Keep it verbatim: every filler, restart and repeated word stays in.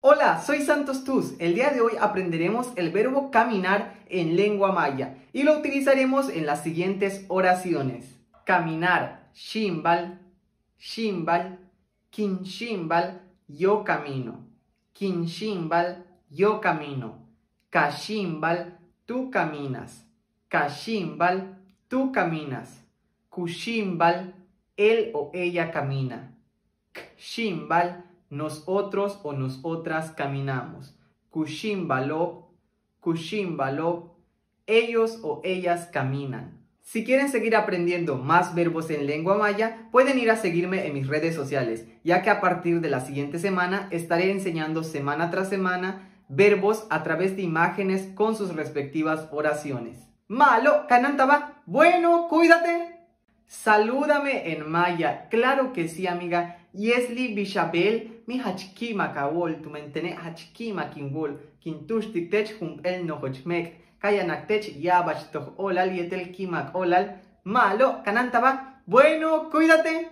Hola, soy Santos Tuz. El día de hoy aprenderemos el verbo caminar en lengua maya y lo utilizaremos en las siguientes oraciones. Caminar, xíimbal, xíimbal, kin xíimbal, yo camino. Kin xíimbal, yo camino. Ka xíimbal, tú caminas. Ka xíimbal, tú caminas. Ku xíimbal, él o ella camina. K xíimbal, nosotros o nosotras caminamos. Ku xíimbalo'ob, ku xíimbalo'ob, ellos o ellas caminan. Si quieren seguir aprendiendo más verbos en lengua maya, pueden ir a seguirme en mis redes sociales, ya que a partir de la siguiente semana estaré enseñando semana tras semana verbos a través de imágenes con sus respectivas oraciones. Ma'alob, kanáantaba. Bueno, cuídate. Salúdame en maya. Claro que sí, amiga. Yesli, bix a beel, mi jach ki'imak a wóol tumen tene' jach ki'imak in wóol. Kin túuxtik teech jump'éel nojoch méek'. Ka yanak teech ya'abach toj óolal yéetel ki'imak óolal. Ma'alob, kanáantaba. Bueno, cuídate.